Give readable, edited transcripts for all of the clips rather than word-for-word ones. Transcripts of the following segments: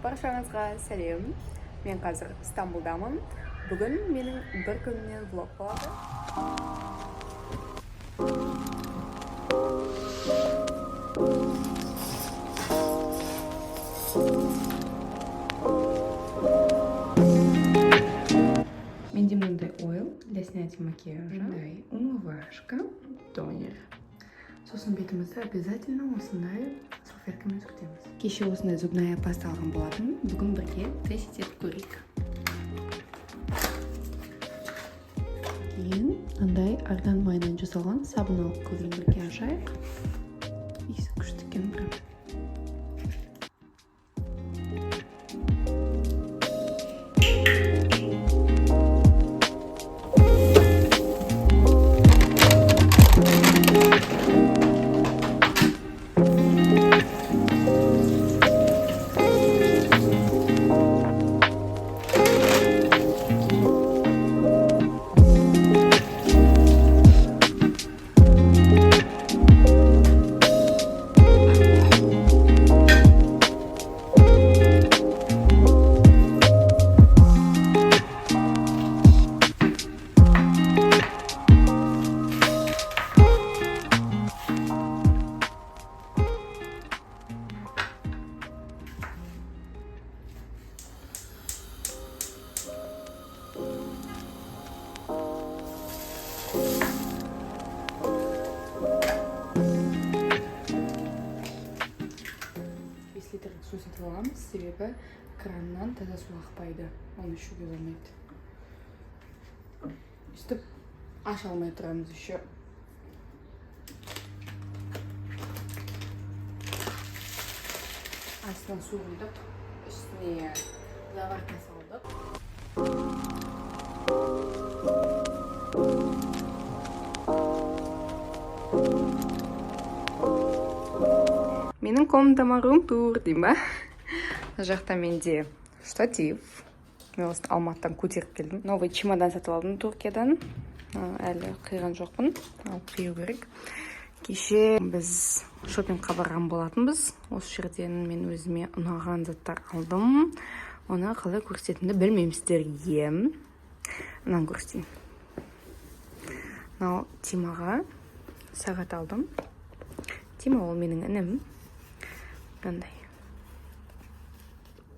Баршаңызға сәлем. Мен қазір Стамбулдамын. Бүгін менің бір күнімнен влог болады. Менде мынандай ойл для снятия макияжа. Мындай умывашка, тонер. Сосын бетімізді обязательно осындай салфеткамен сүртеміз. Кеше осындай зубная паста алған болатын. Бүгін бірге тест етіп көрейік. Кейін мындай арган майынан жасалған сабын алып көрейін, бірге ашайық. Иісі күшті екен прям. 5 литрлік су сатып аламыз, себебі краннан таза су ақпайды, оны ішуге болмайды. Өйстіп аша алмай тұрамыз еще. Астына су құйдық, үстіне заварка салдық. Менің комнатама рум тур деймін ба. Мына жақта менде штатив. Мен осыны Алматыдан көтеріп келдім. Новый чемодан сатып алдым Түркиядан. Әлі қиған жоқпын, алып қию керек. Кеше біз шопингқа барған болатынбыз. Осы жерден мен өзіме ұнаған заттар алдым. Оны қалай көрсететінімді білмеймін сіздерге. Мынаны көрсетейін. Мынау Тимаға сағат алдым. Тима ол менің інім. Мынандай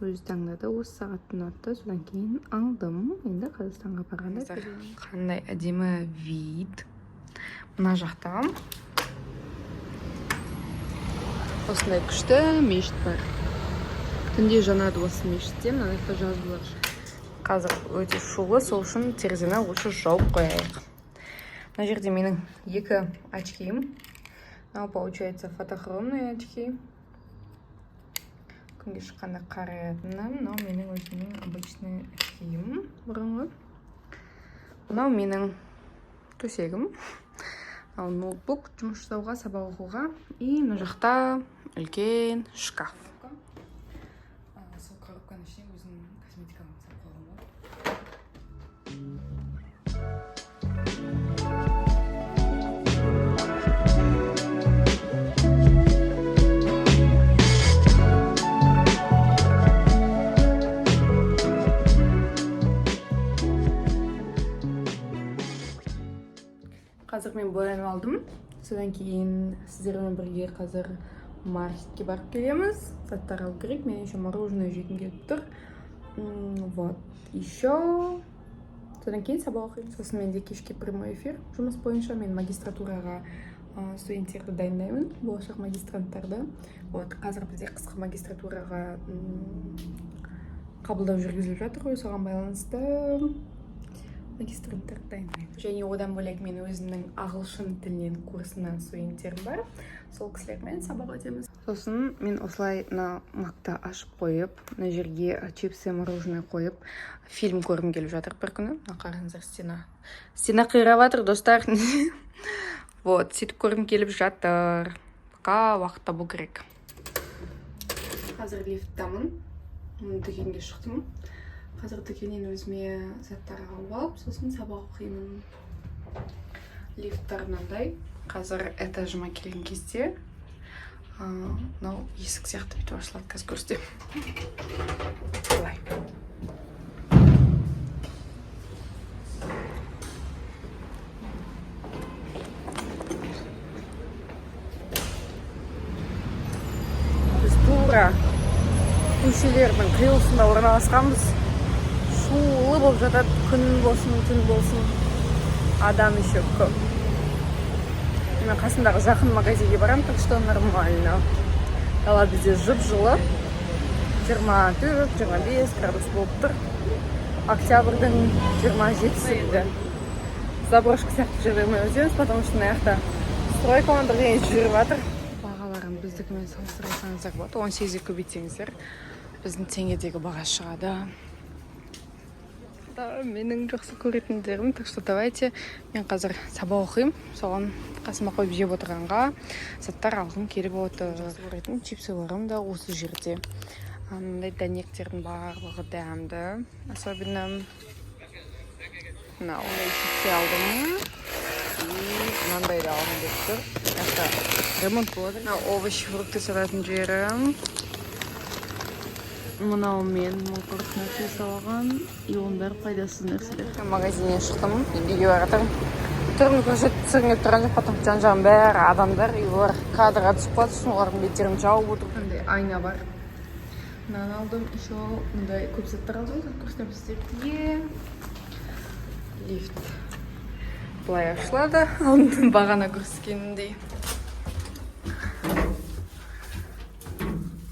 өзі таңдады, осы сағатты ұнатты, содан кейін алдым. Енді Қазақстанға барғанда. Қандай әдемі вид! Мына жақта осындай күшті мешіт бар, түнде жанады осы мешітте. Мына жақта жазулар. Қазір өте шулы, сол үшін терезені лучше жауып қояйық. Мына жерде менің екі очкиім. Мынау, получается, фотохромные очки, күнге шыққанда қарайтыным. Мынау менің өзімнің обычный очкиім бұрынғы. Мынау менің төсегім, мынау ноутбук жұмыс жасауға, сабақ оқуға. И мына жақта үлкен шкаф. Сол коробканың ішіне өзімнің косметикамды салып қойғанмын ғой. Қазір мен боянып алдым, содан кейін сіздермен бірге қазір маркетке барып келеміз, заттар алу керек. Мен еще мороженое жегім келіп тұр. Вот еще содан кейін сабақ оқимын. Сосын менде кешке прямой эфир жұмыс бойынша. Мен магистратураға студенттерді дайындаймын, болашақ магистранттарды. Вот қазір бізде қысқы магистратураға қабылдау жүргізіліп жатыр ғой, соған байланысты магистранттарды дайындаймын. Және одан бөлек мен өзімнің ағылшын тілінен курсынан студенттерім бар, сол кісілермен сабақ өтеміз. Сосын мен осылай мына Макты ашып қойып, мына жерге чипсы, мороженое қойып, фильм көргім келіп жатыр бір күні. Мына қараңыздар, стена қирап жатыр, достар. Вот сөйтіп көргім келіп жатыр. Пока уақыт табу керек. Қазір лифттамын. Дүкенге шықтым. Қазір дүкеннен өзіме заттар алып алып, сосын сабақ оқимын. Лифттар мынандай. Қазір этажыма келген кезде мынау есік сияқты бүйтіп ашылады. Қазір көрсетемін. Көшелердің қиылысында орналасқанбыз. Шулы болып жатады, күн болсын, түн болсын. Адам еще көп. Мен қасымдағы жақын магазинге барамын, так что нормально. Дала бізде жып-жылы. 24-25 градус болып тұр. Октябрьдің 27-сі еді. Заброшка сияқты жерден өтеміз, потому что мына жақта стройка ма, бірдеңе жүріп жатыр. Бағаларын біздікімен салыстырсаңыздар болады. 18-ге көбейтсеңіздер, біздің теңгедегі баға шығады. Да, менің жақсы көретіндерім. Так что давайте, мен қазір сабақ оқимын, соған қасыма қойып жеп отырғанға заттар алғым келіп отыр. Жақсы көретін чипсыларым да осы жерде. Мындай дәнектердің барлығы дәмді. Особенно мына ондай чипсы алдым. И мынандай да алғым келіп тұр. Мына жақта ремонт болады. Мынау овощи, фрукты сататын жері. Мынау мен 1040 нәрсе салған, и оның бәрі пайдасыз нәрселер. Магазиннен шықтым, үйге бара жатырмын. Түрімді көрсетіп түсіргім келіп тұрған жоқ, потому что жан жағым бәрі адамдар, и олар кадрға түсіп қалады, сосын олардың беттерін жауып отыр. Мындай айна бар. Мынаны алдым, еще мындай көп заттар алдым, көрсетемін сіздерге. Лифт былай ашылады, алдын бағана көрсеткенімдей.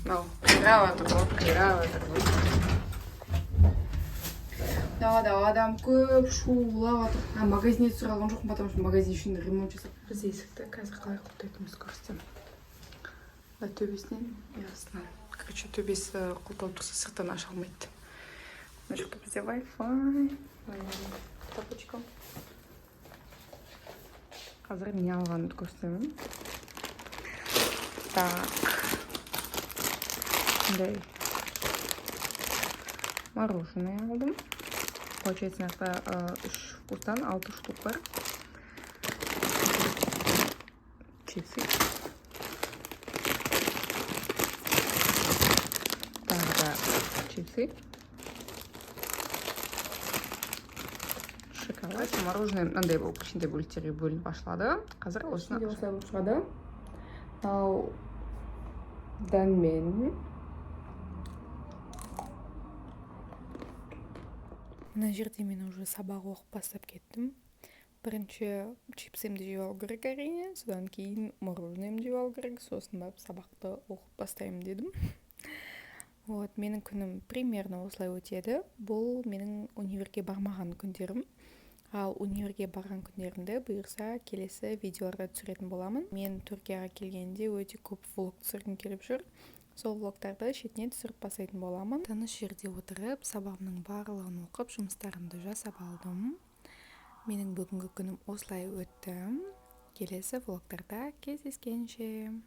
Мынау қирап жатыр ғой, қирап жатыр ғой. Далада адам көп, шулап жатыр. А магазинде түсіре алған жоқпын, потому что магазин ішінде ремонт жасап. Біз есікті қазір қалай құлыптайтынымызды көрсетемін. Мына төбесінен и астынан. Короче, төбесі құлыпталып тұрса, сырттан аша алмайды. Мына жақта бізде Wi-Fi. Тапочка. Қазір не алғанымды көрсетемін. Так. Мындай мороженое алдым. Получается, мына жақта үш вкустан алты штук бар. Чипсы. Тағы да чипсы. Шоколад. Мороженое мынандай болып кішкентай бөліктерге бөлініп ашылады. Қазір осыны осылай болып шығады. Мынау дәммен. Мына жерде мен уже сабақ оқып бастап кеттім. Бірінші чипсымды жеп алу керек, әрине, содан кейін мороженоемді жеп алу керек, сосын барып сабақты оқып бастаймын дедім. Вот, менің күнім примерно осылай өтеді. Бұл менің универге бармаған күндерім. Ал универге барған күндерімді, бұйырса, келесі видеоларда түсіретін боламын. Мен Түркияға келгенде өте көп влог түсіргім келіп жүр. Сол влогтарды шетінен түсіріп бастайтын боламын. Тыныш жерде отырып, сабағымның барлығын оқып, жұмыстарымды жасап алдым. Менің бүгінгі күнім осылай өтті. Келесі влогтарда кездескенше.